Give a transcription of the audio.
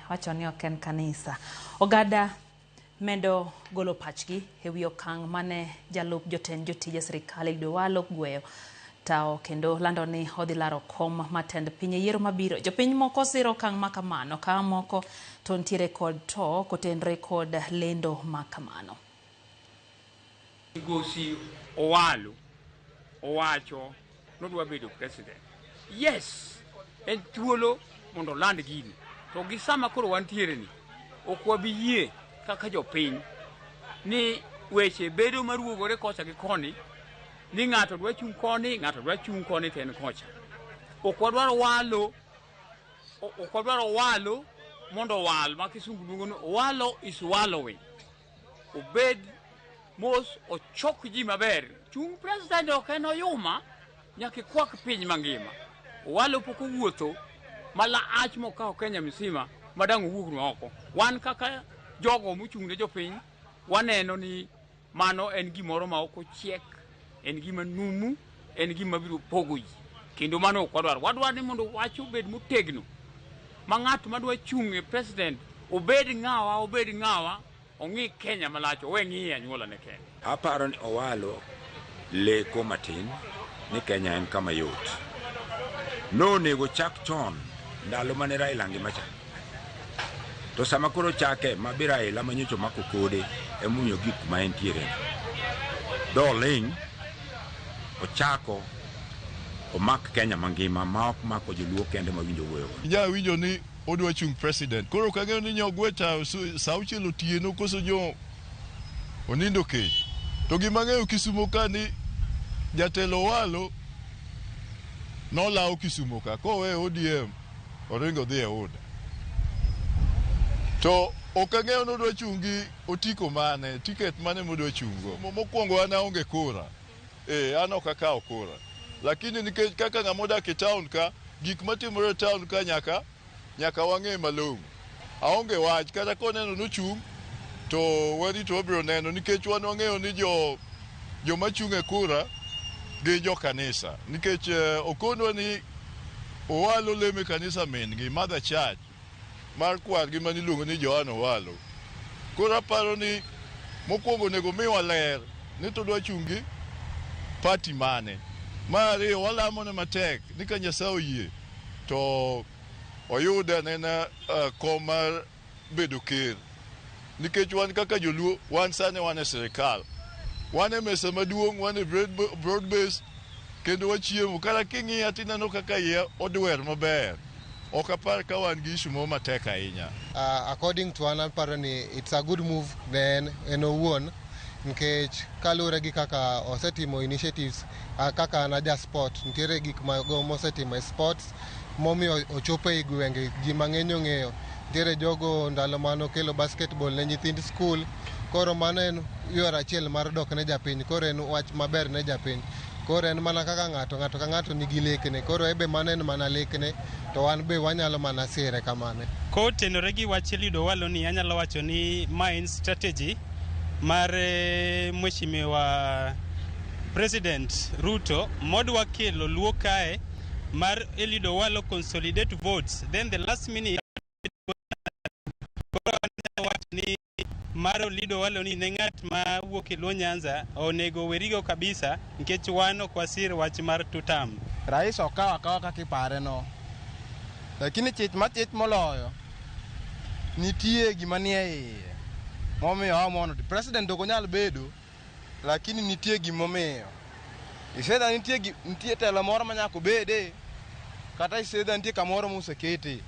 Wacho ni ok en kanisa. Oganda medo golo pachgi e wi okang' mane jalup jotend jotije sirikal Eliud Owalo gweyo tawo kendo lando ni odhi laro kom matend piny e yiero mabiro. Jopiny moko siro okang' ma kamano ka moko to nitiere kod to kotenre kod lendo ma kamano. Migosi Owalo owacho nodwa bedo president. Yes, en thuolo mondo oland gini. To gi sama koro wantiere ni, ok wabi yie kaka jopiny ni weche bedo maruogore kocha gi koni, ni ng'ato dwa chung' koni, ng'ato dwa chung' koni to en kocha. Ok wadwar walo, ok wadwar owalo mondo owal ma kisungu luongo ni owalo is wallowing. Obed mos ochok ji maber. Chung' president ok en oyuma, nyaka ikwak piny mangima. Owalo pok owuotho malach mokawo Kenya mzima madang' owuoknwa oko. Wan kaka jogo mochung' ne jopiny, waneno ni mano en gimoro ma ok ochiek, en gima numu, en gima biro pogo ji. Kendo mano ok wadwar. Wadwaro ni mondo wach obed motegno ma ng'at madwa chung' e president obed ng'awa, obed ng'awa, ong'i Kenya malach, owe ng'iyo anyuola ne kende. Aparo ni Owalo leko matin ni Kenya en kama yot. Nonego chak chon ndalo mane Raila ngima cha. To sama koro chake ma bi Raila manyocha omako kode emomiyo gik ma entiere. Doling' ochako omak Kenya mangima ma ok mako joluo kende mawinjo wuoyo go. Inya winjo ni odwa chung president. Koro ok ang'eyo ni nyogwe ta sa auchiel otieno koso jo onindo kech. To gima ang'eyo Kisumo ka ni jatelo Owalo nolawo Kisumo ka koweyo ODM oringo odhi e UDA. To ok ang'eyo ni odwa chung' gi otiko mane, ticket mane modwa chung' go. Mokwongo an aonge kura. An ok akawo kura. Lakini nikech kaka ng'ama odak e town ka, gik matimore e town ka nyaka nyaka wang'e malong'o. Aonge wach kata koneno nochung' to warito wabiro neno nikech wan wang'eyo ni jo joma chung' e kura gin jo kanisa nikech okonwa ni Owalo lemo e kanisa min gi Mother Church mar kwargi mane iluongo ni Johan Owalo. Koro aparo ni mokwongo onego miwa ler ni to dwa chung' gi party mane. Mar ariyo walamone matek ni ka Nyasaye oyie to oyud anena kom mar bedo ker. Nikech wan kaka joluo wan sani wan e sirikal. Wan e mesa maduong', wan e broad base kendo wachiemo. Kata king'iya tineno kaka iya odwer maber. Ok apar ka wan gi issue moro matek ahinya. According to an aparo ni it's a good move ne en en owuon nikech kaluwore gi kaka osetimo initiatives kaka an aja sport nitiere gik mago mosetimo e sports momiyo ochopo e gwenge ji mang'eny ong'eyo nitiere jogo ndalo manokelo basketball ne nyithind skul koro mano en yor achiel mar dok ne japiny koro en wach maber ne japiny koro en mana kaka ng'ato ng'ato ka ng'ato nigi lekne koro ebe mano en mana lekne to wan be wanyalo mana sire kamano. Kotenore gi wach Eliud Owalo ni anyalo wacho ni ma en strategy mar Mheshimiwa President Ruto modwa kelo Luo kae mar Eliud Owalo consolidate votes then the last minute koro anyalo wacho ni mar Eliud Owalo ni ne ng'at ma wuok e Luo Nyanza onego werigo kabisa nikech wan ok wasir wach mar tutam. Rais okawo akawa kaka ipare no. Lakini chich machich moloyo nitie gima nie iye momiyo amono president ok onyal bedo lakini nitie gimomiyo. Isedha nitie nitie telo moro manyaka obede kata isedha nitie kamoro mosekete.